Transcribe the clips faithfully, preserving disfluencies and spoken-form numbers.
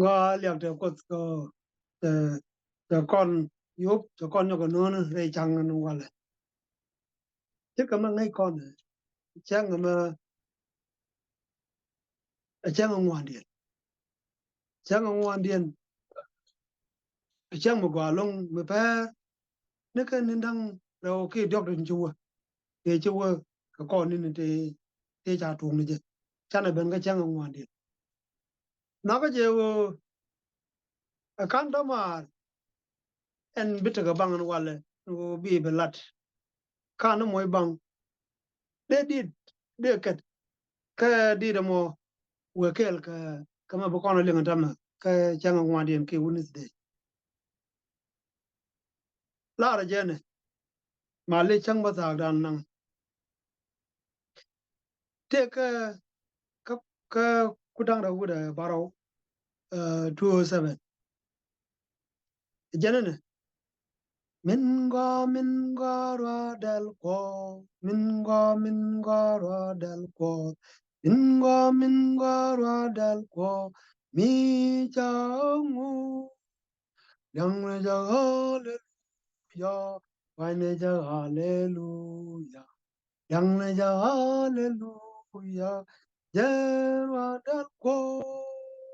Ŋa liak tɛ Kuoth kɛ, tɛ, tɛ kɔn yop, tɛ kɔn nyɔk kɛ no̱o̱ŋ rɛy cäŋ ni walɛ. Ti kɛ mɛ ŋäc kɔn, cäŋ mɛ, cäŋ ŋuandiɛn. Cäŋ ŋuandiɛn. Cäŋ mi gɔaa loŋ mi pɛr. Ni kɛ ni da̱ŋ rɛw kiɛ diɔ̱k tin ci wä. Tëë ci wä kɛ kɔn ni ni tëë, tëë ca tuɔ̱ŋ ni jɛ. Canɛ ben kä cäŋ ŋuandiɛn. Nakä jɛ ɣöö ɛ ka̱n dämaar ɛn bi tekɛ baŋ ɛn walɛ ni ɣöö bi bi lat. Ka̱n ni moc baŋ dee dit dee kɛt kä dit ɛmɔ wee kɛɛl kɛ, kä mɛ bi kɔn ɛ liŋ ɛn tämɛ kä cäŋ ŋuandiɛn kiɛ Wednesday. Larɛ jɛnɛ ma li cäŋ bä thaak dan naŋ. Tëë kä, kä, kä ku da̱ŋ rɛw wi̱dɛ bärɔw, eh, two oh seven. Jɛnɛ nɛ. Min gɔaa, min gɔaa ruaadɛl Kuɔth, min gɔaa, min gɔaa ruaadɛl Kuɔth, min gɔaa, min gɔaa ruaadɛl Kuɔth, mi ca ŋu. Liaŋnɛ jɛ haleluya, pua̱nynɛ jɛ haleluya. Liaŋnɛ jɛ haleluya, jɛ ruaadɛl Kuɔth.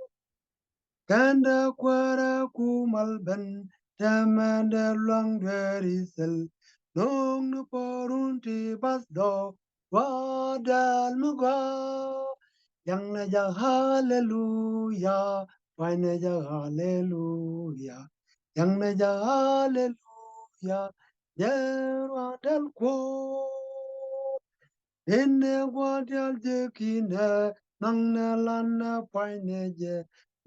Kɛndɛ kuäärä ku mal ben, tɛmɛndɛ luaŋ dueeri thil. No̱o̱ŋni po̱o̱run ti bath dɔɔk, ruaadɛl mi gɔaa. Liaŋnɛ jɛ haleluya, pua̱nynɛ jɛ haleluya. Liaŋnɛ jɛ haleluya, jɛ ruaadɛl Kuɔth. Inɛ gua̱a̱th diaal jek inɛ, naŋnɛ lanɛ pua̱nynɛ jɛ.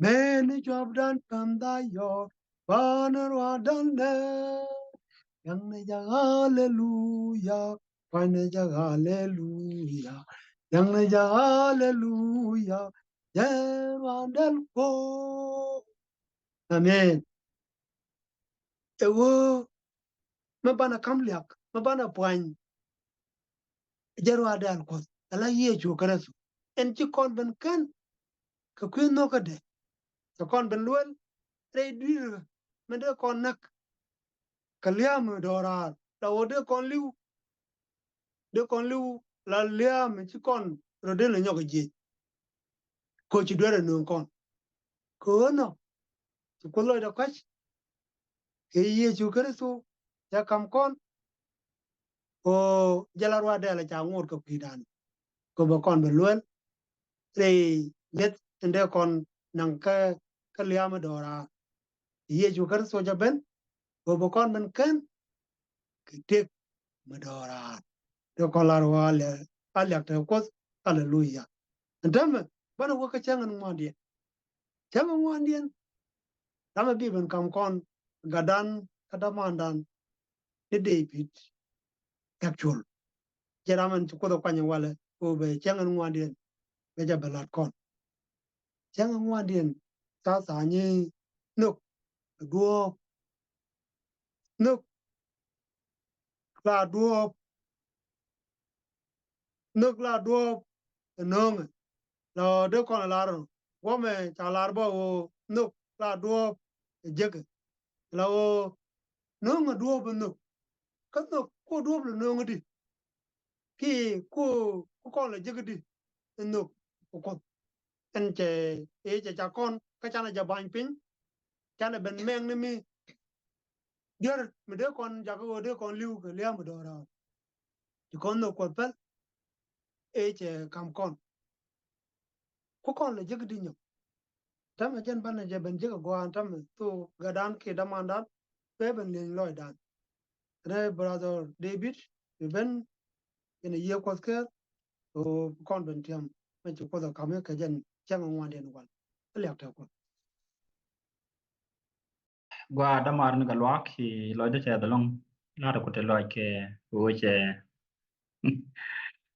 Mɛni cuɔpdan päm dha yɔɔk, banɛ ruaadäl nɛ. Liaŋnɛ jɛ haleluya, pua̱nynɛ jɛ haleluya. Liaŋnɛ jɛ haleluya, jɛ ruaadäl Kuɔth. Amen. Ɛ ɣöö mi banɛ ka̱m liak, mi banɛ pua̱ny, jɛ ruaadɛl Kuɔth, ala Yecu Kritho. Ɛn ci kɔn ben kän kɛ kui̱ nhökädɛ. Cɛ kɔn ben luel rɛy dui̱r mi dee kɔn näk kɛ lia̱a̱ mi do̱raar, la ɣöö dee kɔn li̱w. Dee kɔn li̱w la lia̱a̱ mi ci kɔn rɔ den lɛ nyɔk jiec. Kɛ ɣöö ci duer ɛ nööŋ kɔn. Kɛ ɣöö nɔ ci Kuoth lɔcdɛ kɔ̱c kɛ Yecu Kritho cɛ ka̱m kɔn. Kɛ ɣöö jɛ la ruaadɛl ca ŋot kɛ kui̱dan. Kɛ bɛ kɔn bɛ luel rɛy lieth in dee kɔn naŋ kä, kä lia̱a̱ mi do̱raar. Yecu Kritho jɛ ben, kɛ bɛ kɔn ben kän kɛ tëk mi do̱raar. Dee kɔn lar wä a liak, a liak tɛ Kuoth. Aleluya. Ɛn täämɛ banɛ wä kä cäŋ in ŋuandiɛn. Cäŋ in ŋuandiɛn. Ram ɛ bi ben ka̱m kɔn gatdan kä dämandan ni David Gakcol. Jɛ ram ɛn ci Kuoth ɛ kuany walɛ kɛ bɛ cäŋ in ŋuandiɛn bɛ jɛ bɛ lat kɔn. Cäŋ in ŋuandiɛn tha tha̱a̱ŋ ni nhök, duɔ̱ɔ̱p, nhök la duɔ̱ɔ̱p, nhök la duɔ̱ɔ̱p ɛ nööŋɛ. La ɣöö dee kɔn ɛ lar ɛnɔ guɔmɛ ca lar bä ɣöö nhök la duɔ̱ɔ̱p ɛ jekɛ. La ɣöö nööŋɛ duɔ̱ɔ̱p ɛ nhök. Kä nhök ku duɔ̱ɔ̱p lɛ nööŋɛ di. Ki ku, ku kɔn lɛ jek di. Ɛ nhök ɛ Kuoth. Ɛn cɛ, ëë cɛ ca kɔn kä canɛ jɛ ba̱ny piny. Canɛ ben mɛŋ ni mi dier mi dee kɔn jakä ɣöö dee kɔn li̱w kɛ lia̱a̱ mi do̱raar. Ci kɔn nhök Kuɔth päl. Ëë cɛ ka̱m kɔn. Ku kɔn lɛ jek di nyɔk. Täämɛ jɛn banɛ jɛ ben jek a gɔaa ɛn täämɛ thok gatdan kiɛ dämandan. Bɛ ben lieny lɔcdan. Rɛ brother David bi ben. Yɛn a yiëë Kuɔth kɛɛl. Kɛ kɔn ben tiam mɛ ci Kuoth a ka̱m kɛ jɛn cäŋ a ŋuandiɛn wal. Ɛ liak tɛ Kuoth. Gua damar ni ka luak ki lɔc dee cɛ dhɔlɔŋ. Lar ku te lɔc kɛ wecɛ.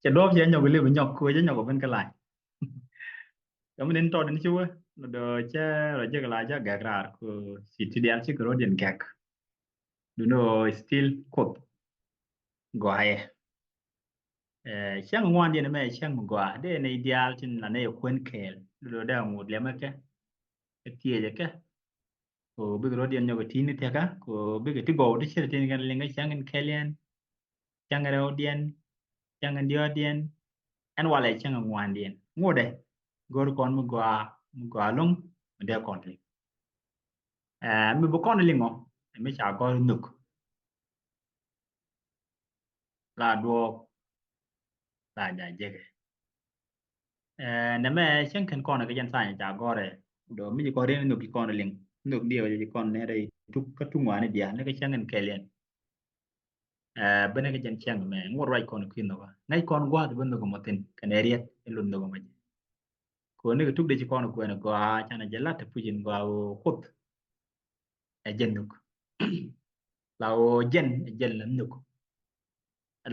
Cɛ duɔp cɛ nyɔk lip nyɔk ku cɛ nyɔk ben kɛ lac. Kɛ mi nin tɔt ni ci wä. Lɔ dɔ cɛ rɔ jek lac a gɛk raar ku ci ti dial ci kɛ rɔ diɛn gɛk. Duno still Kuoth gɔaa yɛ. Cäŋ ŋuan diɛn mɛ cäŋ mi gɔaa dee nɛy diaal tin la nɛy kuën kɛɛl. Duno dee ŋut liɛmɛ kɛ. kɛ thiecɛ kɛ. Kɛ ɣöö bikɛ rɔ̱diɛn nyɔk kɛ ti̱i̱ni thiakä, kɛ ɣöö bikɛ ti gɔw ti ce̱t tin kɛn liŋ kä cäŋ in kɛl yɛn, cäŋ in rɛwdiɛn, cäŋ in diɔ̱ɔ̱kdiɛn. Ɛn walɛ cäŋ in ŋuandiɛn. Ŋotdɛ, go̱r kɔn mi gɔaa, mi gɔaa lo̱ŋ, mi dee kɔn liŋ. Ɛ, mi bi kɔn liŋ ɔ, ɛ mi ca gɔ̱r nhök. La duɔɔk, la ja jekɛ. Ɛ, nɛmɛ cäŋ kɛn kɔn kɛ jɛn tha̱a̱ny ca gɔ̱rɛ. Dɔ mi ci kɔn riɛn nhök ci kɔn liŋ. Nhök diɛ wä ci kɔn nɛ rɛy tuk kä tuk ŋuani diaal ni kɛ cäŋ in kɛl yɛn. Ɛ, ben kɛ jɛn cäŋ mɛ ŋuɔt ruac kɔn kui̱ nhök. Ŋäc kɔn gua̱a̱th ben nhök mɔ thi̱n kɛnɛ riɛt in lot nhök mɔ jɛ. Kɛ ɣöö nikɛ tuk dee ci kɔn kuɛn gɔaa canɛ jɛ lat te puc in gɔaa ɣöö Kuoth ɛ jɛn nhök. La ɣöö jɛn ɛ jɛn la nhök.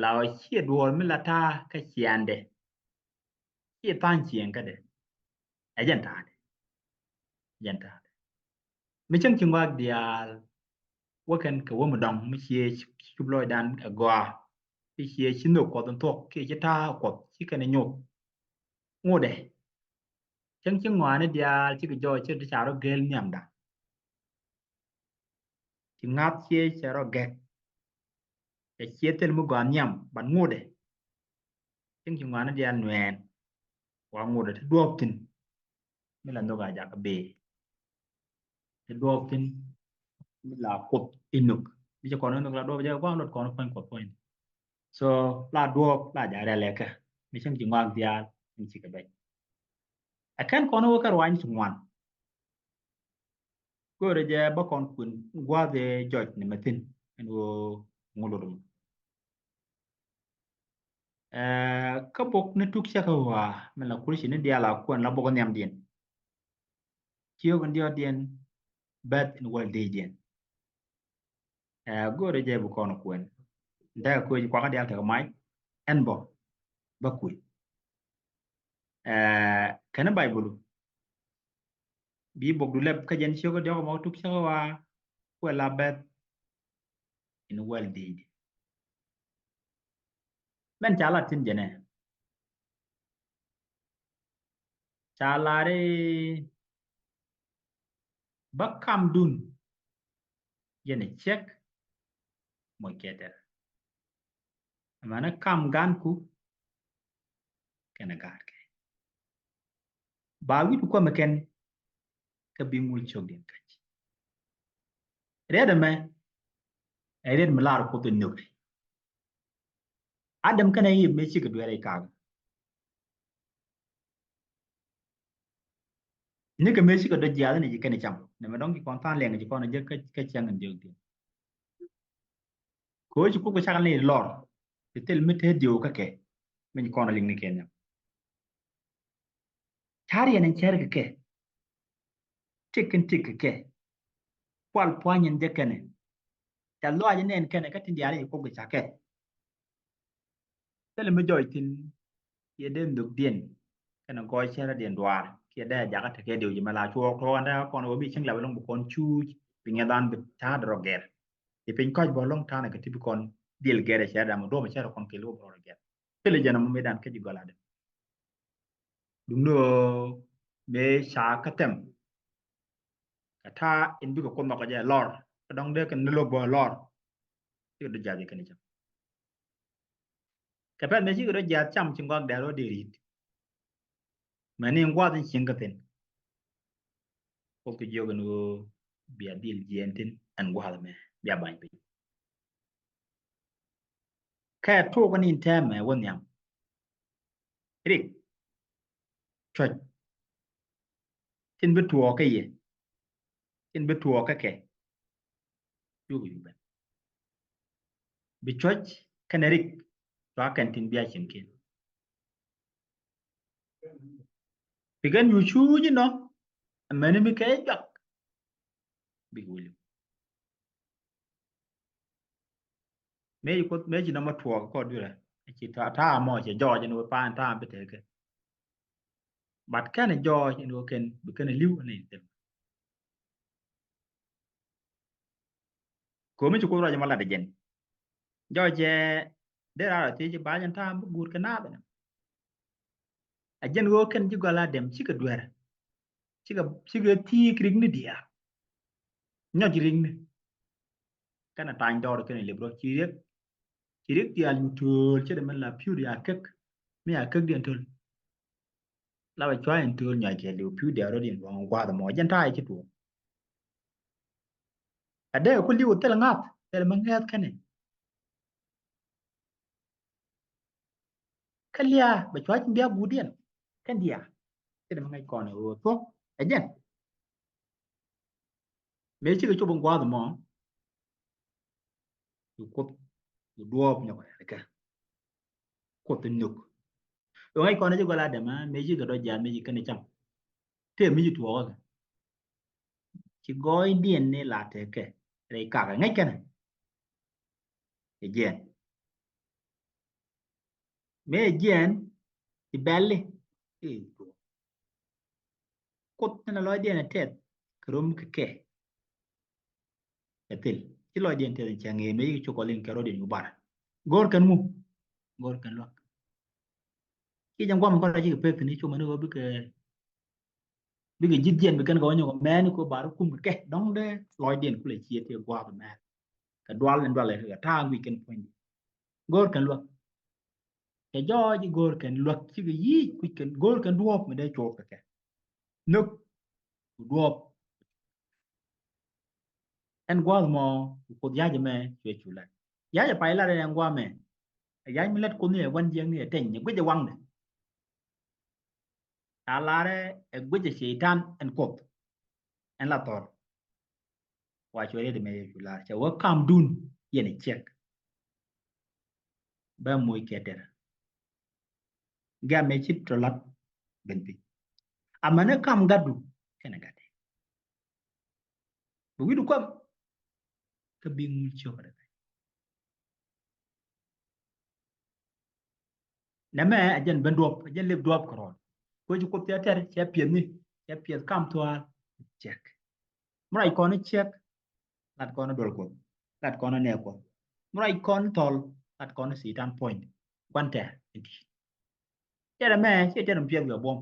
La ɣöö ciɛ duɔ̱ɔ̱r mi la ta̱a̱ kä ciaaŋdɛ. Ciɛ tha̱a̱ŋ cieŋ kädɛ. Ɛ jɛn ta̱a̱dɛ. Ɛ jɛn ta̱a̱dɛ. Mi cäŋ ci ŋɔak diaal wä kɛn kɛ wä mi dɔ̱ŋ mi ciɛ ci cup lɔcdan ɛ gɔaa. Ci ciɛ ci nhök Kuɔth in thuɔ̱k kiɛ ci ta̱a̱ Kuɔth ci kɛn ɛ nyuɔth. Ŋotdɛ. Cäŋ ci ŋɔaani diaal cikɛ jɔɔc ce̱t ti ca rɔ gel nhiamda. Ci ŋa̱th ciɛ cɛ rɔ gɛk. Cɛ ciɛ thil mi gɔaa nhiam, but ŋotdɛ. Cäŋ ci ŋɔaani diaal nuɛɛn. Wa ŋotdɛ ti duɔɔk thi̱n. Mi la nhök a jakä bee. Ti duɔɔk thi̱n mi la Kuoth inuk. Mi ci kɔn inuk la duɔɔk jɛ kɔn lot kɔn puɔ̱ny Kuɔth puɔ̱ny. So la duɔɔk la ja rɛl ɛkä. Mi cäŋ ci ŋɔak diaal in cikɛ bɛc. Ɛ kɛn kɔn wä kä ruany ti ŋuan. Go̱o̱rɛ jɛ bä kɔn kuën gua̱a̱th ɛ jɔc ni mɛ thi̱n ɛn ɣöö ŋu lot mɔ. Ɛ, kä bok ni tuk cä kä ɣɔaa mi la kul ci ni diaal a kuɛn la bok nhiamdiɛn. Ciök in diɔ̱ɔ̱kdiɛn bɛth in wäl dëëcdiɛn. Ɛ, go̱o̱rɛ jɛ bi kɔn kuɛn. Ntä kɛ kuec kuakä diaal tekɛ mac ɛn bä bä kuec. Ɛ, kɛn Baibul bi bok du lɛp kä jɛn ciök in diɔ̱ɔ̱k mɔ tuk cä kä ɣɔaa kuɛ la bɛth in wäl dëëcdiɛn. Mɛn ca lat thi̱n jɛnɛ. Ca lar i̱ bä kamdun yɛn ɛ ciek moc kɛ tɛr. Amäni kam ganku kɛnɛ gaatkɛ. Ba wi̱cdu kuɔmɛ kɛn kä bi ŋul ciökdiɛn kac. Riɛt ɛmɛ ɛ riɛt mi lar Kuoth in nhökdi. Adam kɛnɛ Iv mëë cikɛ dueer i̱ kakä. Nikɛ mëë cikɛ dɔ̱ jiath ni ci kɛn cam. Nɛmɛ dɔ̱ŋ ci kɔn tha̱a̱ŋ liɛŋ ci kɔn jek kä cäŋ in diɔ̱k diɛn. Kɛ ɣöö ci Kuoth kɛ cakɛ ni lɔr ti thil mi te diw kä kɛ mi ci kɔn liŋ ni kɛ nhiam. Cariɛn in cär kɛ kɛ. Tik in tik kɛ kɛ. Kual pua̱ny in jɛ kɛnɛ. Ca luac in nɛn kɛnɛ kä tin diaal i̱ Kuoth kɛ cakɛ. Thilɛ mi jɔc thi̱n yɛ dee nhökdiɛn kɛnɛ gɔɔy cärädiɛn duaar kiɛ dee jakä tekɛ diw ji̱ mɛ la cuɔɔk tuɔɔk ɛn dee kɔn ɣöö mi cieŋ lap ɛlɔ̱ŋ bi kɔn cuuc bi ŋi̱eth an bi ta̱a̱ dee rɔ gɛr. Ti piny kɔc bä ɛlɔ̱ŋ ta̱a̱ nɛ kɛ ti bi kɔn dhil gɛr ɛ cärädan mɛ duɔ̱ɔ̱mɛ cärä kɔn kɛl wä bi rɔ gɛr. Thilɛ jɛn ɛmɔ mëëdan kä ji̱ gɔl adɛ. Duŋni ɣöö mëë ca kä thɛm kɛ ta̱a̱ in bikɛ Kuoth nhɔkɛ jɛ lɔr kä dɔ̱ŋ dee kɛ ni lo̱k bä lɔr. Cikɛ dɔ̱ jiath jɛ kɛn cam. Kɛ pɛth mëë cikɛ dɔ̱ jiath cam ci ŋɔak dɛr wä dee ri̱t. Mɛni in gua̱a̱th in cieŋ kä thi̱n. Kuoth kɛ jiök in ɣöö bia dhil jiɛɛn thi̱n ɛn gua̱a̱th ɛmɛ bia ba̱ny piny. Kɛ tuɔɔk ni in tɛmɛ wä nhiam. Rik. Cuɔ̱c. Tin bi tuɔɔk kä yɛ. Tin bi tuɔɔk kä kɛ. Yuk yuk bɛn. Bi cuɔ̱c kɛnɛ rik. Cua kɛn tin bia cieŋ kiɛn. Bi kɛn yu cuuc inɔ. Ɛmɛni mi kɛ juak. Bik wili. Mëë ci Kuoth, mëë ci nɔmɔ tuɔɔk kɔ duilɛ. Ci ta̱a̱, ta̱a̱ mɔ cɛ jɔɔc ni wä paan ta̱a̱ bi tekɛ. But kɛn jɔɔc ni wä kɛn bi kɛn li̱w ni thil. Komi ci Kuoth ruac mɔ lat jɛn. Jɔɔc jɛ dee raar a thiec ci ba jɛn ta̱a̱ bi guur kɛ naath ni. A jɛn ɣöö kɛn ji̱ gɔl a dɛm cikɛ duer. Cikɛ, cikɛ thi̱i̱k rikni diaal. Nyɔc rikni. Kɛnɛ tany dɔɔr kɛnɛ lep rɔ ci riek. Ci riek diaal cu tööl ce̱t mɛn la pi̱w diaal käk. Mi a käk diɛn töl. La bɛ cua in tööl nyɔc kɛ li̱w pi̱w diaal rɔ diɛn luɔ̱ŋ gua̱a̱th mɔ jɛn ta̱a̱ ci tuɔɔk. A dee ku li̱w thil ŋa̱th thil mi ŋɛth kɛnɛ. Kä liaa bɛ cua ci bia guut diɛn kɛn diaal. Ce̱t mɛ ŋäc kɔn ɛ ɣöö thuɔ̱k ɛ jɛn. Mëë cikɛ cop in gua̱a̱th mɔ. Cu Kuoth cu duɔɔp nyɔk ɛ kɛ Kuoth in nhök. Ɣöö ŋäc kɔn ɛ ci gɔl Adam ɛ mëë cikɛ dɔ̱ jiath mëë ci kɛn ɛ cam. Tëë mi ci tuɔɔk ɛ kɛ ci gɔɔydiɛn ni la tekɛ rɛy kakɛ ŋäc kɛnɛ. Ɛ jiɛn mëë ɛ jiɛn ci bɛli. Ɛ tuɔɔk Kuoth ni la lɔcdiɛn ɛ tɛth kɛ rom kɛ kɛ. Ɛ thil ci lɔcdiɛn tɛth in cɛ ŋee mëë ci cukɔ liŋ kɛ rɔ̱diɛn cu bar. Go̱o̱r kɛn ŋu? Go̱o̱r kɛn luäk. Ci jɛ guam kɔn la cikɛ pek thi̱n i̱ cumɛ ni ɣöö bikɛ bikɛ ji̱th jiɛn bi kɛn kɛ wä nyɔk mɛni ko bar kum kɛ dɔ̱ŋ dee lɔcdiɛn kulɛ ciɛ ti gua̱a̱th mɛ. Kɛ dual ni dual kɛ ta̱a̱ guic kɛn puɔ̱nydiɛn. Go̱o̱r kɛn luäk. Kɛ jɔɔc i̱ go̱o̱r kɛn luäk cikɛ yic kuc kɛn go̱o̱r kɛn duɔ̱ɔ̱p mi dee cuɔp kɛ kɛ. Nhök ku duɔ̱ɔ̱p. Ɛn gua̱a̱th mɔ ku Kuoth ya̱c ɛmɛ cuɛ cu lat. Ya̱c ɛ pay lat ɛn gua̱a̱th mɛ. Ɛ ya̱c mi lät Kuoth ni ɛ gua̱n jiäkni ɛ teny ɛ guic ɛ waŋdɛ. Ca larɛ ɛ guic ɛ Cɛy-tan ɛn Kuoth. Ɛn la thɔr. Wa cuɛ riet ɛmɛ Yecu lar cɛ wä kamdun yɛn ɛ ciɛk. Bɛ moc kɛ tɛr. Gɛmɛ ci tɔ lat ben piny. Amäni kam gatdu kɛnɛ gatdɛ. Bi wi̱du kuam kä bi ŋul ciök kɛ dɛ. Nɛmɛ a jɛn ben duɔp a jɛn lep duɔp kɛ rɔɔd. Kuec ci Kuoth cɛ tɛr cɛ piɛth ni cɛ piɛth kam thuaal. Ciɛk mi rac kɔn ciɛk. Lat kɔn duɔl Kuɔth. Lat kɔn nɛ Kuɔth. Mi rac kɔn thɔl lat kɔn Cɛy-tan puɔ̱ny. Gua̱n tɛr in di̱i̱t. Tɛr ɛmɛ ciɛ tɛr mi piɛth wiɛ buɔ̱m.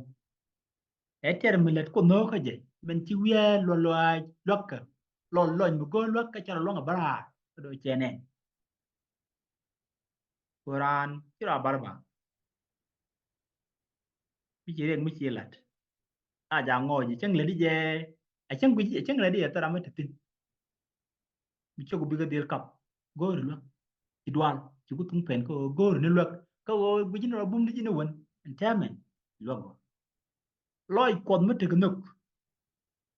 Ɛ tɛr mi lät Kuoth nhöökä jɛ min ci wiɛ luɔl luaac luäkä. Luɔl lɔny mi go̱o̱r luäkä cɛ rɔ luäŋ a bä raar kä do̱ cɛ nɛn. Ku raan ci rɔ a bar ba mi ci riɛk mi ci la̱t. A jaak ŋɔɔc cäŋ lätdi jɛ a cäŋ guic a cäŋ lätdi jɛ thil ram mi te thi̱n. Mi cok bikɛ dhil kap go̱o̱ri luäk. Ci dual ci ku thuŋ pɛn kä ɣöö go̱o̱ri ni luäk kä ɣöö guic ni rɔ bum ni ji̱ ni wän ɛn tɛmɛ luäk gɔ̱. Lɔc Kuɔth mi tek nhök.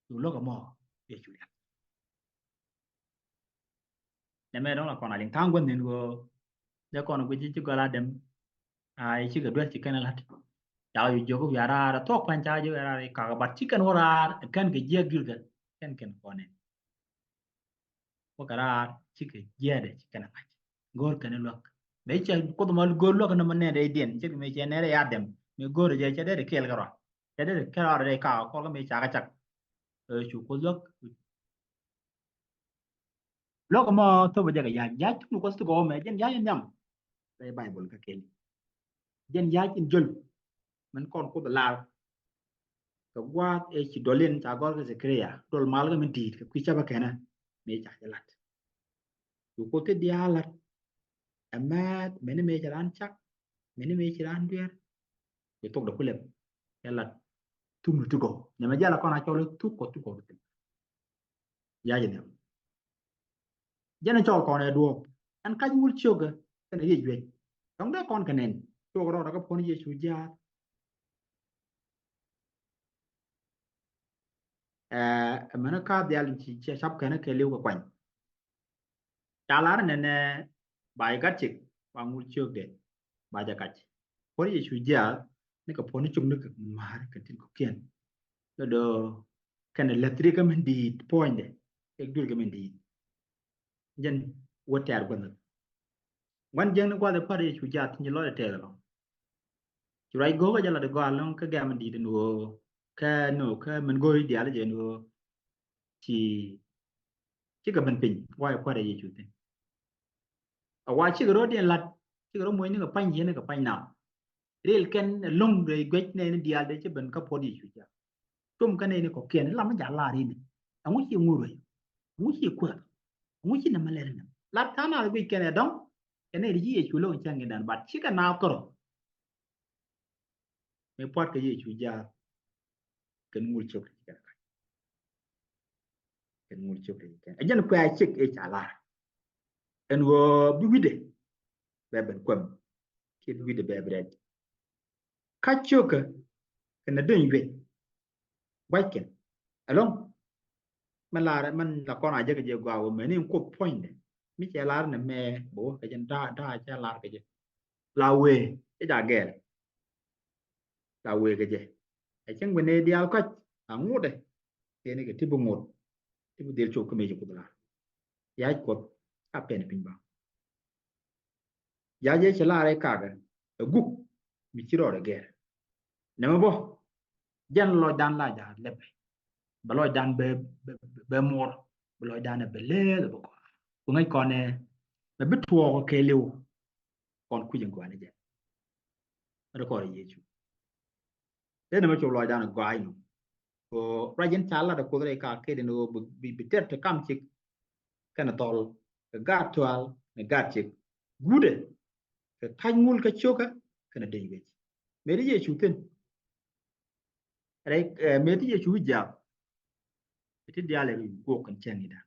Cu luäk ɛmɔ Yecu liak. Nɛmɛ dɔ̱ŋ la kɔn a liŋ tha̱a̱ŋ guänh nin ɣöö dee kɔn guic ci gɔl Adam. Ay cikɛ duel ci kɛn la̱t. Ca ɣä cu jiök wiaa raar ɛ thuɔ̱k pa̱ny ca ɣä jiök wiaa raar i̱ kakä bat ci kɛn wä raar ɛ kɛn kɛ jiäk dui̱l kɛ kɛn kɛn kɔn nɛn. Wä kɛ raar cikɛ jiɛɛdɛ ci kɛn ɛ ŋa̱c. Go̱o̱r kɛn luäk mëë cɛ Kuoth ma go̱o̱r luäk nɔmɔ nɛn rɛydiɛn cɛ mëë cɛ nɛn rɛy Adam mëë go̱o̱r jɛ cɛ dee kɛɛl kɛ rɔa. Cɛ dee kɛ rɔa rɛy kakä kɔr kɛ mëë ca kɛ cak. Cu Kuoth luäk. Luäk mɔ thop jɛ kɛ ya̱c ya̱c tuk ni Kuɔth tuk ɔmɛ jɛn ya̱c nhiam. Rɛy Baibol kä kɛl jɛn ya̱c in jöl. Min kɔn Kuoth lar kɛ gua̱a̱th ëë ci duɔl in ca gɔl kɛ Zekaria duɔl mal kɛ min di̱i̱t kɛ kui̱ capä kɛnɛ mëë ca jɛ lat. Cu Kuoth ti diaal lat. Ɛ mɛth mɛni mëë ci raan cak mɛni mëë ci raan duer. Ci thok dɛ kulɛ cɛ lat. Thuk ni ti gɔw nɛmɛ jal a kɔn a cɔl i̱ thuk kɔ thuk kɔ ti. Ya̱c nhiam. Jɛn cɔl kɔn ɛ duɔ̱ɔ̱p ɛn kac wul ciökä kɛnɛ yiëë juec. Dɔ̱ŋ dee kɔn kɛ nɛn cuɔk rɔɔdɛ kä puɔ̱n Yecu jiaar. Ɛ mɛnɛ ka dhial ci cɛ cap kɛnɛ kɛ liw kɛ kuany. Ca lar nɛnɛ ba i̱ gat cik ba ŋul ciökdɛ ba jɛ kac. Puɔ̱n Yecu jiaar ni kɛ puɔ̱n i̱ cuk ni kɛ ma̱a̱r kɛ tin kɔ̱kiɛn. Kɛ do̱ kɛnɛ läth ri kä min di̱i̱t puɔ̱nydɛ kɛ duël kä min di̱i̱t. Jɛn wä tɛɛr guänh. Gua̱n jiäkni gua̱th ɛ pa̱t Yecu jath nyi lɔcdɛ tɛɛth ɛlɔ̱ŋ. Cu ruac go̱o̱k kä jɛ lat i̱ gɔaa ɛlɔ̱ŋ kä gɛ̈m min di̱i̱t ɛn ɣöö kä nö kä min go̱o̱ri diaal jɛ ɛn ɣöö ci cikɛ ben piny wa̱a̱ ɛ pa̱t ɛ Yecu thi̱n. A wa cikɛ rɔ̱diɛn la̱t cikɛ rɔ muɔ̱cni kɛ pa̱ny yɛn kɛ pa̱ny nam. Ril kɛn ɛ lo̱ŋ rɛy guec nɛɛni diaal dee ci ben kä puɔ̱t Yecu jath. Cum kä nɛy ni kɔ̱kiɛn ilam mi ja̱ lar ini. Ɛŋu ci ŋur wec? Ɛŋu ci kuäär? Ɛŋu ci nɛmɛ lɛr inɛ? Lar tha̱a̱ŋ nath guic kɛn ɛ dɔ̱ŋ. Kɛ nɛy ti ci Yecu lo̱k in cäŋ in dan, but cikɛ naath kärɔ̱. Mëë pua̱t kɛ Yecu ja̱a̱th kɛn ŋul ciök ti ci kɛn kac. Kɛn ŋul ciök ti ci kɛn. Ɛ jɛn kuɛ a cik i̱ ca lar. Ɛn ɣöö bi wi̱dɛ bɛ ben kuɛm. Kiɛ bi wi̱dɛ bɛ bi rɛc. Kac cio̱kä kɛnɛ duny wec. Gua̱ckɛn ɛlɔ̱ŋ. Mɛn lar mɛn la kɔn a jek kɛ jɛ gɔaa wä mɛni in Kuoth puɔ̱nydɛ. Mi cɛ lar nɛ mɛ bɛ wä kɛ jɛ da̱a̱ da̱a̱ cɛ lar kɛ jɛ. La wee cɛ ja̱ gɛɛl. La wee kɛ jɛ. Ɛ cäŋ bi nɛy diaal kɔc a ŋutdɛ. Tëë ni kɛ ti bi ŋut ti bi dhil cop kä mëë ci Kuoth lar. Yac Kuɔth a pɛn piny ba. Yac jɛ cɛ lar ɛ kakɛ ɛ guk mi ci rɔɔdɛ gɛr. Nɛmɛ bä jɛn lɔcdan la ja̱ lɛpɛ. Bɛ lɔcdan bɛ bɛ bɛ muɔr. Bɛ lɔcdan bɛ lɛɛl bɛ kɔn. Ku ŋäc kɔn ɛ mɛ bi tuɔɔk kɛ liw. Kɔn kui̱c in gua̱a̱n jɛ. Ri kɔr Yecu. Dee nɛmɛ cop lɔcdan gɔaa inɔ. Ko ruac in ca lat ɛ Kuoth rɛy ka ket in ɣöö bi bi tɛr ti kam cik. Kɛnɛ thɔl kɛ gaat tual ni gaat cik. Guudɛ kɛ ka̱c ŋul kä cio̱kä kɛnɛ deny wec. Mëë ti Yecu thi̱n. Rɛy ɛ mëë ti Yecu wi̱c jiath. Ti diaal ɛ guɔk kɛn cɛŋ i̱dan.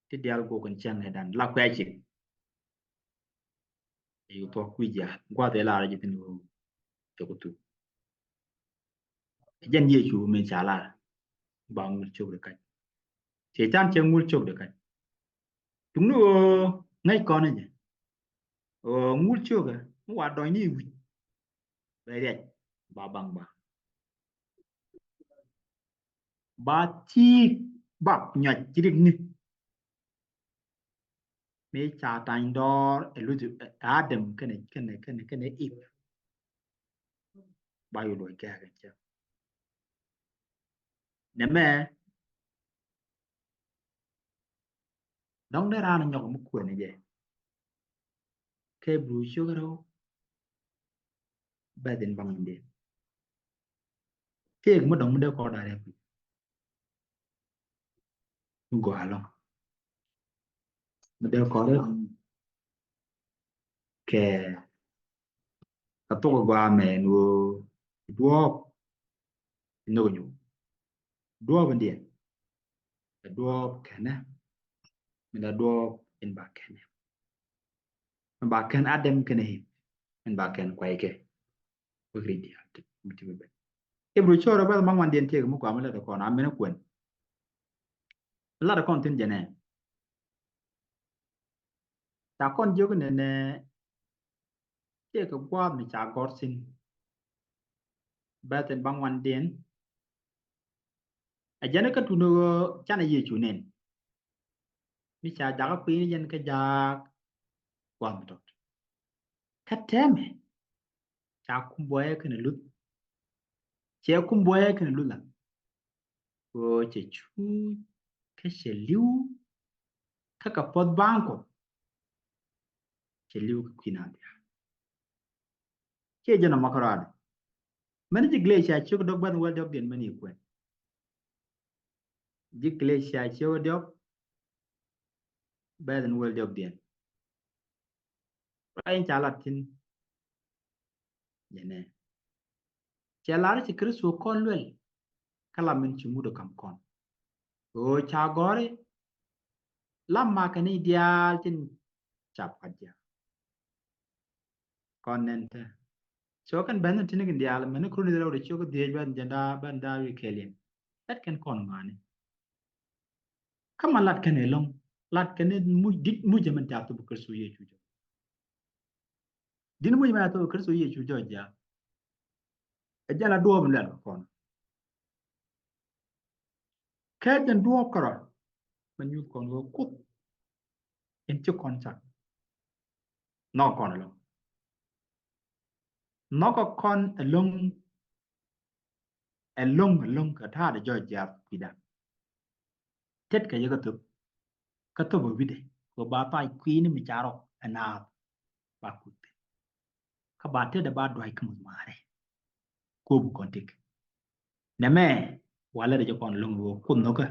Ti diaal guɔk kɛn cɛŋ i̱dan la kuɛ cik. Ɛ yu thuɔ̱k kui̱ jiath gua̱th ɛ lar ji̱ thi̱n ɣöö cɛ ku thuk. Ɛ jɛn Yecu min ca lar ba ŋul ciök di kac. Cɛ can cɛ ŋul ciök di kac. Tuŋni ɣöö ŋäc kɔn jɛ ɣöö ŋul ciökä mi wa dɔ̱ny ni wi̱c. Bɛ riac ba baŋ ba ba thiik bak nyɔc ci rik ni. Mi ca tany dɔɔr ɛ luth ɛ Adam kɛnɛ kɛnɛ kɛnɛ kɛnɛ Eve. Ba yu luɔc kɛ kɛ cɛ nɛmɛ. Dɔ̱ŋ dee raan nyɔk mi kuɛn jɛ. Kɛ bru ciök rɛw. Bɛth in baŋ in dee tëëk mi dɔ̱ŋ mi dee kɔɔr da̱a̱r rɛp. Mi gɔaa ɛlɔ̱ŋ mi dee kɔɔr rɛp. Kɛ kɛ thok gɔaa mɛ ni ɣöö duɔɔp. Nhök nyuur duɔɔp in diɛn. Ɛ duɔɔp kɛnɛ min da duɔɔp in ba kɛnɛ. Min ba kɛn Adam kɛnɛ Eve min ba kɛn kuay kɛ. Wek ri diaal ti mi ti bi ben. Ibru cɔɔr bɛth maŋ wan diɛn tiek mi kua mi lɛt kɔn a min kuɛn. Lat kɔn thin jɛ nɛ. Ca kɔn jiök nɛnɛ tëëkɛ gua̱a̱th mi ca gɔ̱r thi̱n. Bɛth in baŋ wandiɛn. Ɛ jɛn kä tun ɣöö canɛ Yecu nɛn. Mi ca jakä kui̱ni jɛn kä jaak gua̱a̱th mi tɔt. Kä tɛmɛ ca kum buɔyɛ kɛnɛ luth. Cɛ kum buɔyɛ kɛnɛ luth la. Ɣöö cɛ cuuc kä cɛ li̱w kä kɛ puɔth baaŋ Kuɔth. Cɛ li̱w kɛ kui̱ naath diaal. Ciɛ jɛn ɔmɔ kärɔadɛ. Mɛn ji̱ Galatia ciök dɔ̱k bɛth wäl diɔ̱k diɛn mɛn i̱ kuɛn. Ji̱ Galatia ciök dɔ̱k bɛth in wäl diɔ̱k diɛn. Ruac in ca lat thi̱n. Jɛnɛ cɛ lar ci Kritho kɔn luɛl. Kä lam min ci ŋut ɔ ka̱m kɔn ɣöö ca gɔ̱ri. Lam makɛ ni diaal tin ca pua̱t jiaak. Kɔn nɛn te. So kɛn bɛn ni tin kin diaal mɛn ni Korinth rɛw de ciök dhiec bɛn jɛn daa bɛn daa wi̱i̱ kɛɛliɛn. Lat kɛn kɔn ŋɔaani. Kä man lat kɛn ɛlɔ̱ŋ lat kɛn ni muc dit muc ɛmɛn ca thop Kritho Yecu jɔk. Dit muc ɛmɛn ca thop Kritho Yecu jɔk jiaak. Ɛ jɛn la duɔɔp in luɛl kɛ kɔn. Kɛ jɛn duɔɔp kärɔa mɛ nyuth kɔn ɣöö Kuoth in ci kɔn cak. Nhɔk kɔn ɛlɔ̱ŋ. Nhɔk kɔn ɛlɔ̱ŋ. Ɛlɔ̱ŋ ɛlɔ̱ŋ kɛ ta̱a̱dɛ jɔc jiath kui̱dan. Tet kɛ yɛ kä thop. Kä thop ɛ wi̱dɛ kɛ ba thac kui̱ni mi ca rɔ ɛ naath. Ba kuth thi̱n. Kä ba tetdɛ ba duac kä muth maarɛ. Kuɔp kɔn tëk. Nɛmɛ walɛ rɛ jɛ kɔn loŋ wä kun nhɔkä.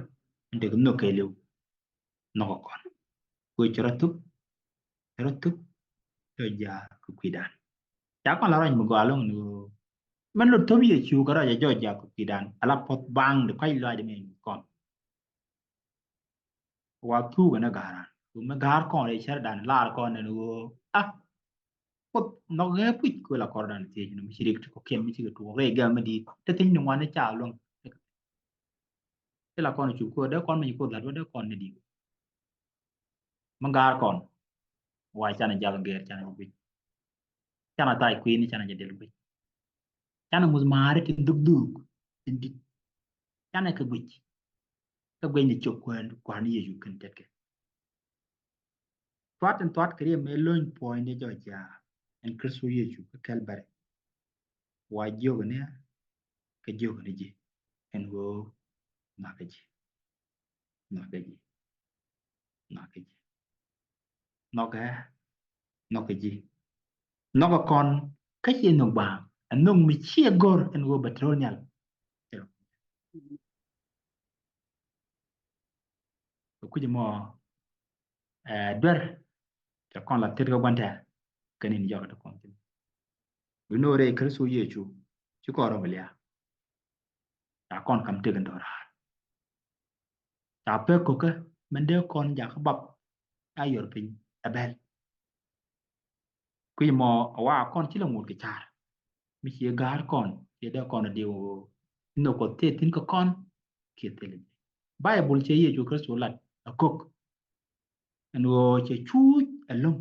Ndek nhɔkä liw. Nhɔkä kɔn. Wee cɛ rɔ thup. Cɛ rɔ thup. Cɛ ja kɛ kui̱dan. Ca kɔn la rɔny mi gɔaa loŋ ni wä. Mɛn lot thop Yecu kɛ rɔy jɛ jɔɔc ja kɛ kui̱dan. Ala puɔth baŋ di kuac lɔac di mi kɔn. Wa thuk ɛn ɛ ga̱a̱r an. Wä mi ga̱a̱r kɔn rɛ cɛr dan lar kɔn ni wä. Ah. Kuoth nhɔk ɣee puc kɛ la kɔr dan thiec ni mi ci rik ti kɔ kiɛm mi ci kɛ tuɔk rɛ gɛm mi di. Te thiny ni ŋuan ni ca luŋ. Ti la kɔn cu kuoth dee kɔn mi ci kuoth lat wä dee kɔn ni di. Mi ga̱a̱r kɔn. Wa canɛ jal gɛɛr canɛ jɛ guic. Canɛ thac kui̱ni canɛ jɛ del guic. Canɛ ŋuth ma̱a̱ri tin dhuk dhuk tin dit. Canɛ kɛ guic. Kɛ guic ni cop kuäär kuäär ni Yecu kɛn tɛtkɛ. Tuat in tuat kɛ riɛm ɛ lo̱ny puɔ̱ny ni jɔc ya ɛn Kritho Yecu kä Kɛlbɛri. Wa jiök ni kɛ jiök ni ji̱ ɛn ɣöö nhɔakä ji̱. Nhɔakä ji̱. Nhɔakä ji̱. Nhɔakä. Nhɔakä ji̱. Nhɔakä kɔn kä ci nhɔk baŋ ɛ nhɔk mi ciɛ gör ɛn ɣöö bɛ te rɔ nhial. Kɛ kui̱c mɔ ɛ duer. Cɛ kɔn la tet kä gua̱n tɛɛr kɛ ni ni jɔk te kɔn thin. Bi no̱o̱ rɛy Kritho Yecu ci kɔn rɔ mi lia̱a̱. Ca kɔn kam tek in dɔ̱raar. Ca pek kokä min dee kɔn jakä bap a yɔr piny ɛ bɛl. Kui̱ mɔ a wa kɔn ci la ŋut kɛ car mi ci ga̱a̱r kɔn ci dee kɔn a diw. Nhök Kuɔth tëë thi̱n kä kɔn kiɛ thil. Baibul cɛ Yecu Kritho lat a kök. Ɛn ɣöö cɛ cuuc ɛlɔ̱ŋ.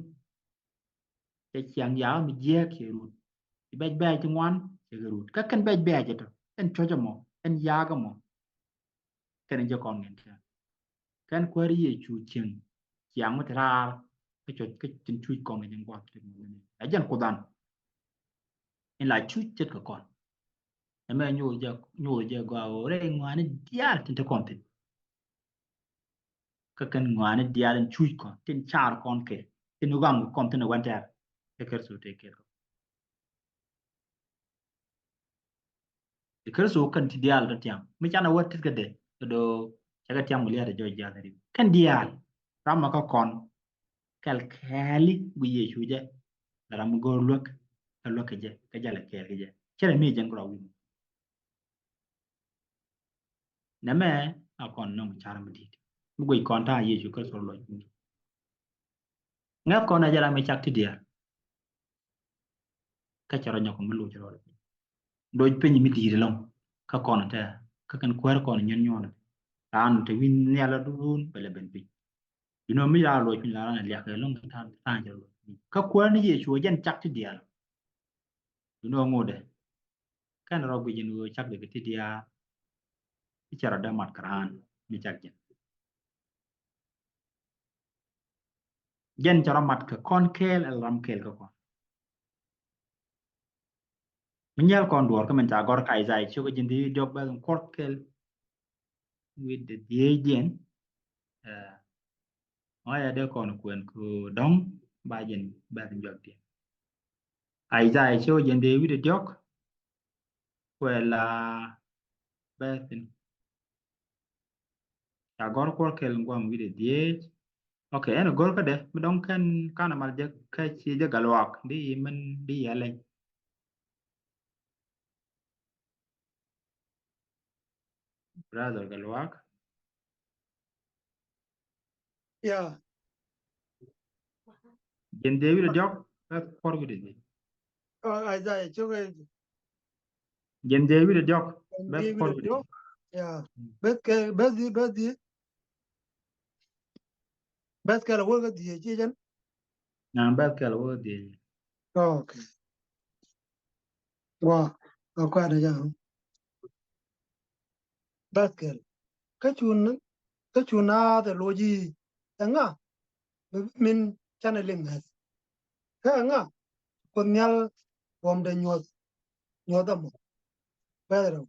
Cɛ ciaŋ yakä mi jiääk cɛ rut. Ci bɛc bɛ̈ɛ̈c ti ŋuan cɛ kɛ rut. Kä kɛn bɛc bɛ̈ɛ̈c ɛ tɔ ɛn cuɔ̱cä mɔ ɛn yakä mɔ. Kɛn jɛ kɔn ŋɛn kɛ kɛn kuäär Yecu cieŋ ciaŋ mi te raar. Kä cuɔ̱c kä tin cuuc kɔn kɛ jɛ ŋuan ti mɔ ni ɛ jɛn Kuoth an. In la cuuc ce̱tkɛ kɔn. Ɛmɛ nyoth jɛ nyoth jɛ gɔaa ɣöö rɛy ŋuani diaal tin te kɔn thin. Kä kɛn ŋuani diaal in cuuc kɔn tin car kɔn kɛ tin ɣɔam kɛ kɔn thin ɛ wɛn tɛr. Ɛ Kritho tëë kɛɛl kɛ kɛ Kritho kɛn ti diaal tɔ tiam mi canɛ wä tet kädɛ. Kɛ do̱ cɛ kɛ tiam kɛ lia̱a̱ tɛ jɔc jiath ri kɛn diaal. Ram ma kä kɔn kɛl kɛɛli guic Yecu jɛ. Ram mi go̱o̱r luäk kɛ luäk kɛ jɛ kɛ jalɛ kɛɛl kɛ jɛ. Cɛ rɛ mi jɛn kɛ rɔ wi̱i̱. Nɛmɛ a kɔn nɔŋ car mi di̱i̱t mi guic kɔn ta̱a̱ Yecu Kritho luɔc wi̱i̱. Ŋäth kɔn a jɛ ram mi cak ti diaal. Kä cɛ rɔ nyɔk mi loc rɔ loc piny mi di̱i̱t ɛlɔ̱ŋ. Kä kɔn tɛɛr kä kɛn kuäär kɔn nyuɔn nyuɔn. Raan te wi̱n nhial a duun bɛ lɛ ben piny. Duundɛ mi la luɔc piny la raan liak kɛ lo̱ŋ ta̱a̱ ta̱a̱ jɛ luɔc piny. Kä kuäär ni Yecu jɛn cak ti diaal. Duundɛ ŋotdɛ kɛn rɔ guic in ɣöö cak dɛ kɛ ti diaal. I̱ cɛ rɔ dee mat kɛ raan mi cak jɛn. Jɛn cɛ rɔ mat kɛ kɔn kɛɛl ɛl ram kɛɛl kɛ kɔn. Mi nyɛl kɔn duɔ̱ɔ̱r kä min ca gɔr ka Isaiah ciök ji̱n di diɔk bɛth in kuɔr kɛɛl. Wi̱i̱ de dhieec diɛn. Ɛ, ŋɔ̱ ya dee kɔn kuɛn ku dɔ̱ŋ ba ji̱n bɛth in juak diɛn. Isaiah ciök ji̱n di wi̱i̱ de diɔk. Kuɛ la bɛth in. Ca gɔr kuɔr kɛl ŋuam wi̱i̱ de dhieec. Ok, ɛn gɔr kädɛ mi dɔŋ kɛn kan amal jɛ kä ci jɛ Gatluak di yi min di yi alɛny. Brother Gatluak. Yeah. Ji̱n dhieec wi̱i̱ de diɔk bɛth kuɔr wi̱i̱ de dhieec. Oh, Isaiah ciök. Ji̱n dhieec wi̱i̱ de diɔk bɛth kuɔr wi̱i̱ de dhieec. Yeah. Bɛth kɛ bɛth di bɛth di. Bɛth kɛl wä kä dhieec ci jɛn. Na bɛth kɛl wä kä dhieec. Oh, ok. Wa a kuat a jam. Bɛth kɛl kä cun kä cun naath ɛ loc i̱ ɛŋa mi min canɛ liŋ ŋäth. Kä ɛŋa Kuoth Nhial buɔ̱mdɛ nyuɔth nyuɔth ɛmɔ. Bɛth rɛw.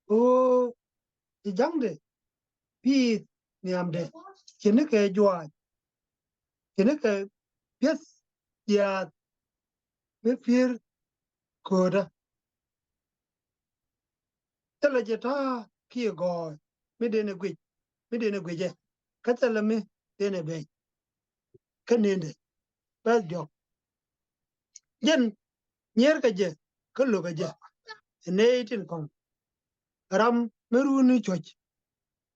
Ɣöö ci ja̱ŋdɛ piith nhiamdɛ ce̱tnikɛ kɛ juaac ce̱tnikɛ kɛ piɛth jiaath mi pi̱i̱r köötä. Thilɛ jɛ ta̱a̱ kiɛ gɔɔy mi dee nɛ guic, mi dee nɛ guic ɛ, kä thilɛ mi dee nɛ bɛc. Kä nendɛ bɛth diɔ̱k. Jɛn nyier kɛ jɛ kä lo̱kɛ jɛ ɛ nɛy tin kɔ̱ŋ. Ram mi runi cuɔ̱c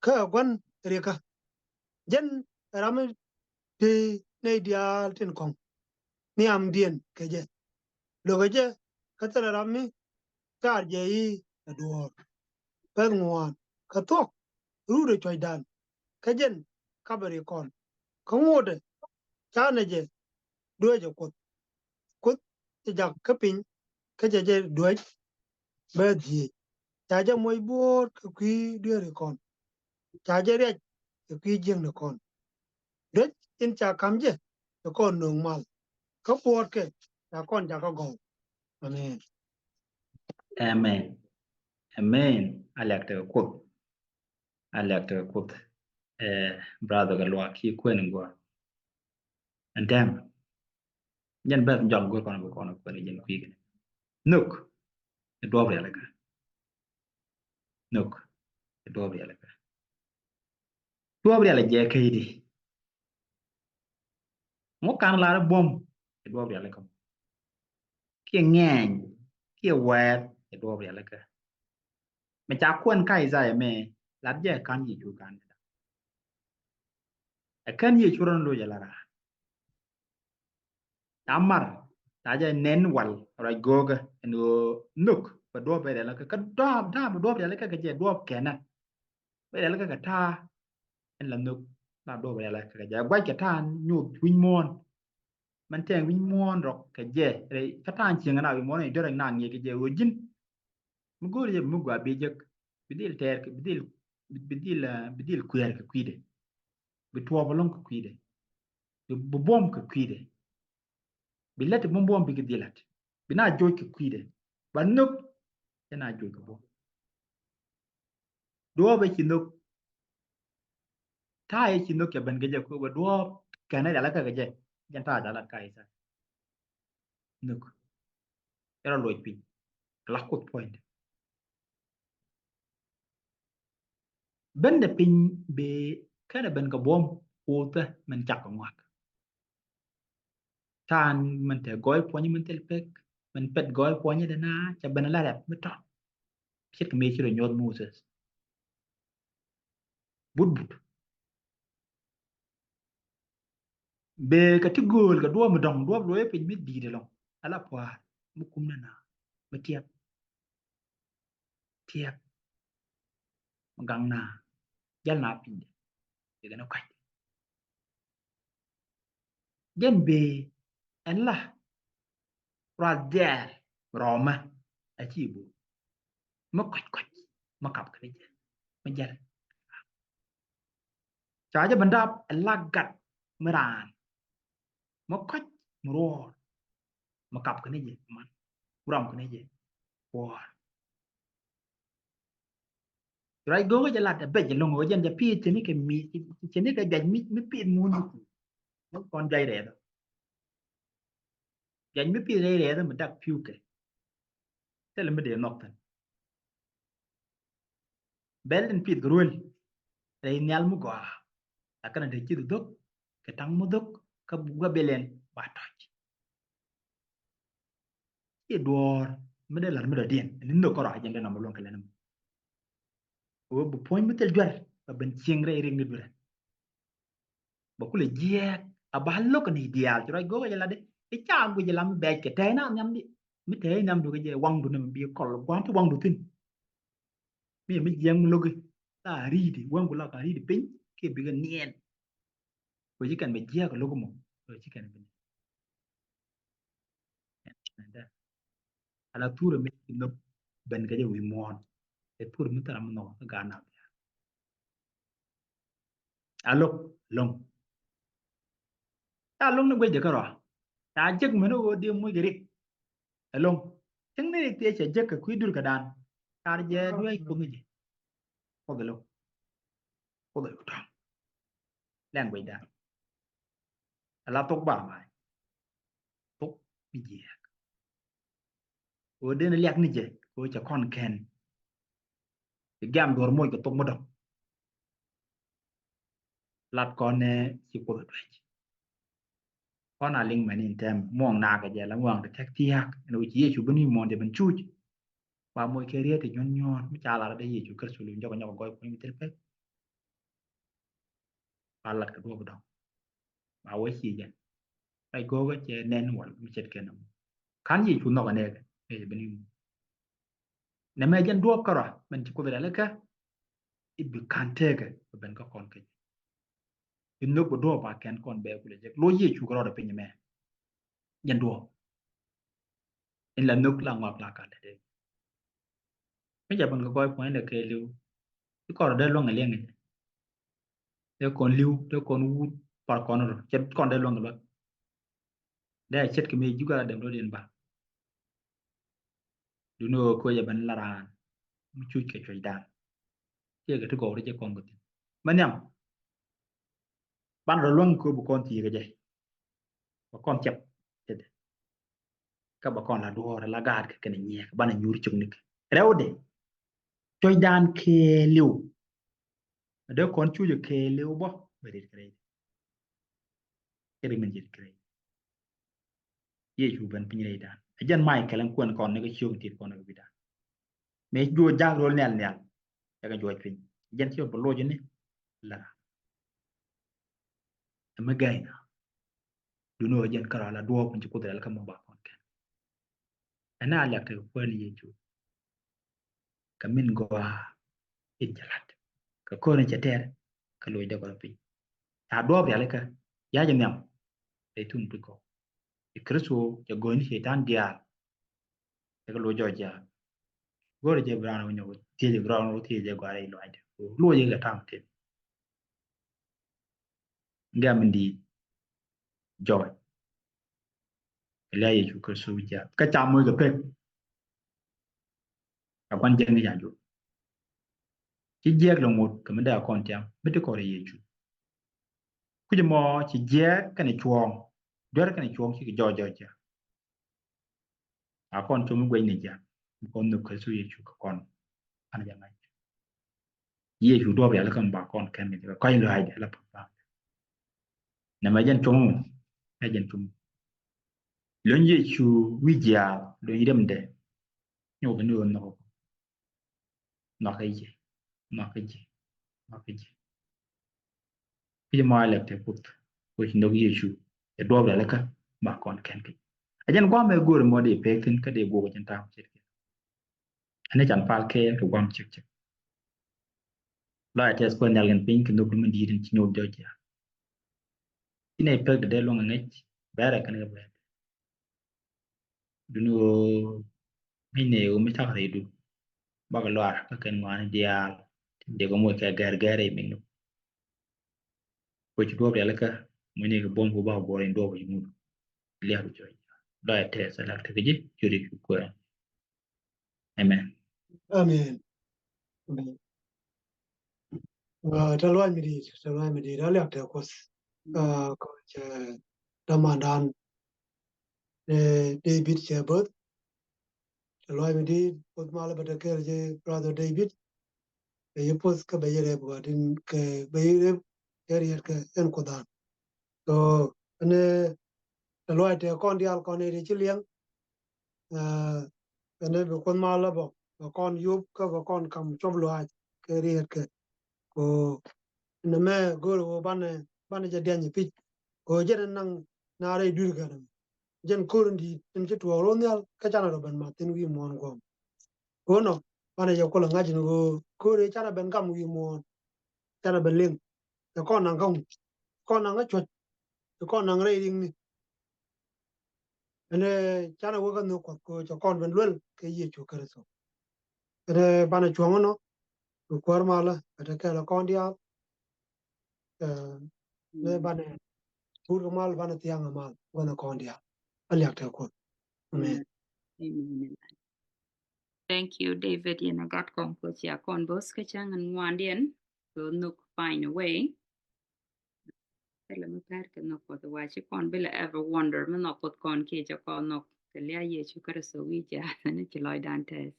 kä ɛ gua̱n rikä. Jɛn ram mi dee nɛy diaal tin kɔ̱ŋ nhiamdiɛn kɛ jɛ. Lo̱kɛ jɛ kä thilɛ ram mi car jɛ i̱ ɛ duɔ̱ɔ̱r. Bɛth ŋuan kɛ thuɔ̱k rut ɛ cuɔ̱cdan. Kä jɛn kapɛ ri kɔn kä ŋotdɛ canɛ jɛ duec ɛ Kuoth. Kuoth cɛ jak kä piny kä cɛ jɛ duec. Bɛth dhieec. Ca jɛ moc buɔ̱ɔ̱t kɛ kui̱ dueeri kɔn. Ca jɛ riac kɛ kui̱ jiäkni kɔn. Duec in ca ka̱m jɛ cɛ kɔn nööŋ mal. Kä buɔ̱ɔ̱tkɛ ca kɔn jakä gɔw. Amen. Amen. Amen. A lɛk tekɛ Kuoth. A lɛk tekɛ Kuoth. Eh, brother kɛ luaak ki kuɛn in gua. Ɛn tɛm. Jɛn bɛth jɔk go̱r kɔn bi kɔn kuɛn jɛn kui̱ kɛ. Nhök. Ɛ duɔ̱ɔ̱p rialikä. Nhök. Ɛ duɔ̱ɔ̱p rialikä. Duɔ̱ɔ̱p rialikä jɛ kɛ i̱di. Ŋu kan lar buɔ̱m ɛ duɔ̱ɔ̱p rialikä. Kiɛ ŋɛɛny kiɛ wɛɛth ɛ duɔ̱ɔ̱p rialikä. Mɛ ca kuɛn ka Isaiah mɛ lat jɛ kan Yecu kan. Ɛ kɛn Yecu rɔn loc ɛ la raan. Ta mar ta jɛ nɛn wal ruac go̱o̱kä ɛn ɣöö nhök bɛ duɔ̱ɔ̱p bɛ rialikä kä da̱a̱p da̱a̱p bɛ duɔ̱ɔ̱p rialikä kɛ jɛ duɔ̱ɔ̱p kɛnä. Bɛ rialikä kɛ ta̱a̱ ɛn la nhök la duɔ̱ɔ̱p bɛ rialikä kɛ jɛ guac kɛ ta̱a̱ nyoth wi̱ny muɔ̱ɔ̱n. Mɛn tɛŋ wi̱ny muɔ̱ɔ̱n rɔk kɛ jɛ rɛy kä ta̱a̱ cieŋ ɛn a wi̱ny muɔ̱ɔ̱n in dörɛ naaŋ ŋi̱i̱c kɛ jɛ ɣöö ji̱n. Mi go̱o̱r jɛ mi gua bi jek bi dhil tɛɛr kɛ bi dhil bi dhil bi dhil kuɛɛr kɛ kui̱dɛ. Bi tuɔɔp ɛlɔ̱ŋ kɛ kui̱dɛ. Bi bi buɔ̱m kɛ kui̱dɛ. Bi lät ti buɔ̱m buɔ̱m bikɛ dhil lät. Bi na joc kɛ kui̱dɛ. Ba nhök. Cɛ na joc kɛ buɔ̱m. Duɔ̱ɔ̱p ɛ ci nhök. Ta̱a̱ ɛ ci nhök cɛ ben kɛ jɛ kɛ bɛ duɔ̱ɔ̱p kɛn ɛ rialikä kɛ jɛ. Jɛn ta̱a̱ dalat ka Isaiah. Nhök. Ɛ rɔ loc piny. Ala Kuoth puɔ̱nydɛ. Bendɛ piny bee kɛnɛ ben kɛ buɔ̱m Kuothä min cak kɛ ŋuak. Ta̱a̱n min te gɔɔy puɔ̱ny min thil pek min pet gɔɔy puɔ̱ny dɛ na cɛ ben la rɛp mi tɔt. Ce̱tkɛ mëë ci rɔ nyuɔ̱th Moses. But but. Bee kɛ ti gööl kɛ duɔ̱ɔ̱p mi dɔ̱ŋ duɔ̱ɔ̱p luɔ̱c piny mi di̱i̱t ɛlɔ̱ŋ. Ala pua̱a̱r mi kum ni na mi tiɛp. Tiɛp. Mi gaŋ na jäl na piny dɛ. Yɛ kɛn ɛ kua̱c. Jɛn bee ɛn la ruath jɛɛl rɔmä a ci bo̱o̱. Mi kɔc kɔc mi kap kɛ ni jɛ mi jäl. Ca jɛ ben dap ɛ la gat mi raan mi kɔc mi ruɔɔr mi kap kɛ ni jɛ man mi rɔm kɛ ni jɛ. Kuɔɔr. Ruac go̱o̱kä jɛ lat ɛ bec ɛlɔ̱ŋ ɣöö jɛn jɛ pi̱i̱th cɛ ni kɛ mi cɛ ni kɛ jɔac mi mi pi̱i̱th mun ni kui̱. Ni kɔn jɔac rɛɛthä. Jɔac mi pi̱i̱th rɛy rɛɛthä mi dak pi̱w kɛ. Thilɛ mi dee nhɔk thi̱n. Bɛl in pi̱i̱th kɛ ruel rɛy nhial mi gɔaa. Lakin a dee ci dhok kɛ taŋ mi dhok kä gua̱ bilɛn ba tɔc. Ciɛ duɔ̱ɔ̱r mi dee la̱r mi dɔ̱diɛn ni nhök kärɔa jɛn dee nɔmɔ luɔ̱ŋ kɛ lɛn mɔ. Ɣöö bi puɔ̱ny mi thil juɛr ba ben cieŋ rɛy riɛk ni duerɛ. Ba kulɛ jiɛɛk a ba lo̱k ni diaal ci ruac go̱o̱k a jɛ latdi. I̱ ca guic lam mi bɛɛc kɛ tɛɛy na nhiamdi mi tɛɛy nhiamdu kɛ jɛ waŋdu ni mi bi kɔl gua̱a̱m ti waŋdu thi̱n. Mi mi jiɛɛk mi lo̱ki la ri̱i̱di wäŋku la ka ri̱i̱di piny kiɛ bikɛ niɛn. Wee ci kɛn bɛ jiɛɛk lo̱ki mɔ wee ci kɛn bɛ niɛn. Ala thurɛ mi ci nhök ben kɛ jɛ wi̱i̱ muɔ̱ɔ̱n. Ɛ thurɛ mi thara mi nhɔk kä gaat na bia. A lo̱k lo̱ŋ. Ca lo̱ŋ ni guecdɛ kärɔa. Ca jek meni ɣöö dee muc kɛ rik. Ɛ lo̱ŋ. Cäŋ ni rik thiee cɛ jek kɛ kui̱ dur kɛ dan. Car jɛ dueec Kuoth ni jɛ. Kuoth ɛ lo̱ŋ. Kuoth ɛ lo̱ŋ tɔ̱ŋ. Language dan. Ala thok bar mac. Thok mi jiɛɛk. Ɣöö den liak ni jɛ ɣöö cɛ kɔn kɛn. Kɛ giam duɔ̱ɔ̱r moc kɛ thok mi dɔ̱ŋ. Lat kɔn nɛ ci Kuoth ɛ duec. Kɔn a liŋ mɛn in tɛm muɔ̱ɔ̱ŋ nakä jɛ la muɔ̱ɔ̱ŋ te tɛk thia̱a̱k ɛn wi̱c Yecu ben wi̱i̱ muɔ̱ɔ̱n jɛ ben cuuc. Ba moc kɛ riet ti nyuɔ̱n nyuɔ̱ɔ̱n mi ca lat dee Yecu Kritho lu nyɔk nyɔk gɔy kuɔny mi thil pek. Ba lat kɛ duɔ̱ɔ̱p dɔ̱ŋ. Ba wee ci jɛn. Rɛy go̱o̱kä cɛ nɛn wal mi ce̱tkɛ nɔmɔ. Ka̱n Yecu nhɔk anɛɛkɛ ɛ ben wi̱i̱ muɔ̱ɔ̱n. Nɛmɛ jɛn duɔ̱ɔ̱p kärɔa mɛn ci Kuoth rialikä. I̱ bi ka̱n tëëkɛ bɛ ben kä kɔn kec. I̱ nhök bɛ duɔ̱ɔ̱p ba kɛn kɔn bɛ kulɛ jek lo̱c Yecu kärɔa piny ɛmɛ. Jɛn duɔ̱ɔ̱p in la nhök la ŋɔak la ka̱n lɛ dee. Mi jɛ ben kɛ gɔɔy puɔ̱ny lɛ kɛɛliw. I̱ kɔrɔ dee luäŋ ɛ liɛŋ ɛ jɛ. Dee kɔn li̱w dee kɔn wut par kɔn rɔ cɛ kɔn dee luäŋ ɛ luäŋ. Dee a ce̱tkɛ mi ji̱ gɔaa dɛm rɔ̱diɛn ba. Duni ɣöö koc ɛ ben la raan mi cuc kɛ cuɔ̱cdan. Ciɛ kɛ ti gɔw ri jɛ kɔn kɛ thi̱n mɛ nhiam. Ban rɔ luäŋ kööb bi kɔn thi̱i̱ kɛ jɛ. Bɛ kɔn thiap. Kä bɛ kɔn la duɔ̱ɔ̱r la gaat kɛ kɛn nyiɛɛk banɛ nyuur cuk nik. Rɛwdɛ. Cuɔ̱cdan kɛɛliw. Dee kɔn cuc kɛɛliw bä bɛ rit kɛ rɛy. Kɛ ri min jɛ rit kɛ rɛy. Yecu ben piny rɛydan. Ɛ jɛn Michael ɛn kuɛn kɔn ni kɛ ciök tit kɔn ni kɛ bidan. Mëë juɔc jak rol nhial nhial. Cɛ kɛ juɔc piny. Ɛ jɛn ci bɛ loc ni. Lɛ ram. Ɛmɛ gɛy na. Duni ɣöö jɛn kärɔa la duɔ̱ɔ̱p in ci Kuoth rialikä mɔ ba kɔn kɛn. Ɛn a liak tekɛ kuäär ni Yecu. Kɛ min gɔaa in cɛ la̱t kɛ ko̱r in cɛ tɛr kɛ loc dee kɔn piny. Ca duɔ̱ɔ̱p rialikä ya̱c nhiam. Rɛy thun pi kɔ i̱ Kritho cɛ go̱o̱ny ni Cɛytan diaal. Cɛ kɛ loc jɔɔc jiaal. Go̱o̱rɛ jɛ bi raan wä nyɔk thiec bi raan wä thiec jɛ gɔaa rɛy luaacdɛ. Loc jɛ kɛ ta̱a̱m thiec. Gɛm in di̱i̱t jɔɔc. Kɛ lia̱a̱ Yecu Kritho wi̱c jiath kä ca moc kɛ pek. Ca gua̱n jiäkni ca jur. Ci jiɛɛk lɛ ŋot kɛ mi dee a kɔn tiam mi ti kɔr Yecu. Kui̱c mɔ ci jiɛɛk kɛnɛ cuɔ̱ɔ̱ŋ. Duer kɛnɛ cuɔ̱ɔ̱ŋ ci kɛ jɔɔc jɔɔc jiath. A kɔn com mi guɛcni jiath mi kɔn nhök Kritho Yecu kɛ kɔn. An jɛ ŋa̱c Yecu duɔ̱ɔ̱p rialikä mi ba kɔn kɛn kɛ jɛ kɛ kɔc luaacdɛ la pa̱th pa̱th. Nɛmɛ jɛn com mi ɛ jɛn com. Luny Yecu wi̱c jiath luny riɛmdɛ. Nyɔk kɛ ni ɣöö nhɔk nhɔk kɛ ji̱ nhɔk kɛ ji̱ nhɔk kɛ ji̱. Ki̱c ma lɛk te Kuoth. Kuoth ci nhök Yecu ɛ duɔ̱ɔ̱p rialikä ba kɔn kɛn kɛ. A jɛn guam ɛ go̱o̱r mɔ dee pek thi̱n kä dee guɔk jɛn ta̱a̱m ce̱tkɛ. Ɛn ɛ can pal kɛɛl kɛ guam cek cek. Lɔc a tɛth Kuoth nhial kɛn piny kɛ nhök ni mi di̱i̱t in ci nyuɔth jɔc jiath. Ci nɛy pek dee dee luäŋ ɛ ŋäc bɛɛrɛ kɛn kɛ bɛɛr. Duni ɣöö mi nɛy ɣöö mi cak rɛydu bakɛ luaar kä kɛn ŋɔaani diaal tin dee kɛ moc kɛ gɛr gɛr rɛy min nu. Kuec duɔ̱ɔ̱p rialikä mi ni kɛ buɔ̱m ku bakɛ guɔ̱r in duɔ̱ɔ̱p in ŋut. Liak cu lɔc a tɛth a lak tekɛ ji̱ cu rik cu kuɛɛn. Amen. Amen. Amen. Tɛ luac mi di̱i̱t, tɛ luac mi di̱i̱t a liak tɛ Kuoth. Kɔc damandan David cɛ bo̱th. Tɛ luac mi di̱i̱t Kuoth malä bɛ tɛ kɛɛl jɛ brother David. Bɛ yi poth kä bɛ yi rep ɣɔtin kɛ bɛ yi rep kɛ riet kɛ ɛn Kuothdan. So ɛn ɛ luac tɛ kɔn diaal kɔn ɛ ti ci liɛŋ. Ɛn ɛ bi Kuoth malä bä bɛ kɔn yop kä bɛ kɔn kam cop luac kɛ riet kɛ. Ko nɛmɛ go̱o̱r ɣöö banɛ banɛ jɛ diany pic. Ko jɛn naŋ na rɛy dui̱r kɛ nɛmɛ. Jɛn ko̱r in di̱i̱t in ci tuɔɔk ro̱o̱ nhial kä canɛ rɔ ben mat thi̱n wi̱i̱ muɔ̱ɔ̱n guɔ̱m. Ko nɔ banɛ jɛ kulɛ ŋa̱c in ɣöö ko̱r in canɛ ben gam wi̱i̱ muɔ̱ɔ̱n. Canɛ ben liŋ. Cɛ kɔn naŋ kä ŋu. Kɔn naŋ kä cuɔ̱c. Cɛ kɔn naŋ rɛy riŋni. Ɛn ɛ canɛ wek kä nhök Kuɔth ko cɛ kɔn ben luel kɛ Yecu Kritho. Ɛn ɛ banɛ cuɔ̱ŋ inɔ bi kuäär malä bɛ te kɛɛl ɛ kɔn diaal. Ɛ nɛ banɛ pur kɛ mal banɛ thiaŋ ɛ mal gua̱n ɛ kɔn diaal. A liak tɛ Kuoth. Amen. Amen. Thank you David, yɛn a gat kɔn Kuoth cia kɔn both kä cäŋ in ŋuandiɛn. Kɛ nhök find a way. Thilɛ mi pɛr kɛ nhök Kuɔth wa ci kɔn bilɛ ever wonder mi nhɔk Kuɔth kɔn kiɛ cɛ kɔn nhɔk kɛ lia̱a̱ Yecu Kritho wi̱i̱ jiath ni ci lɔcdan tɛth.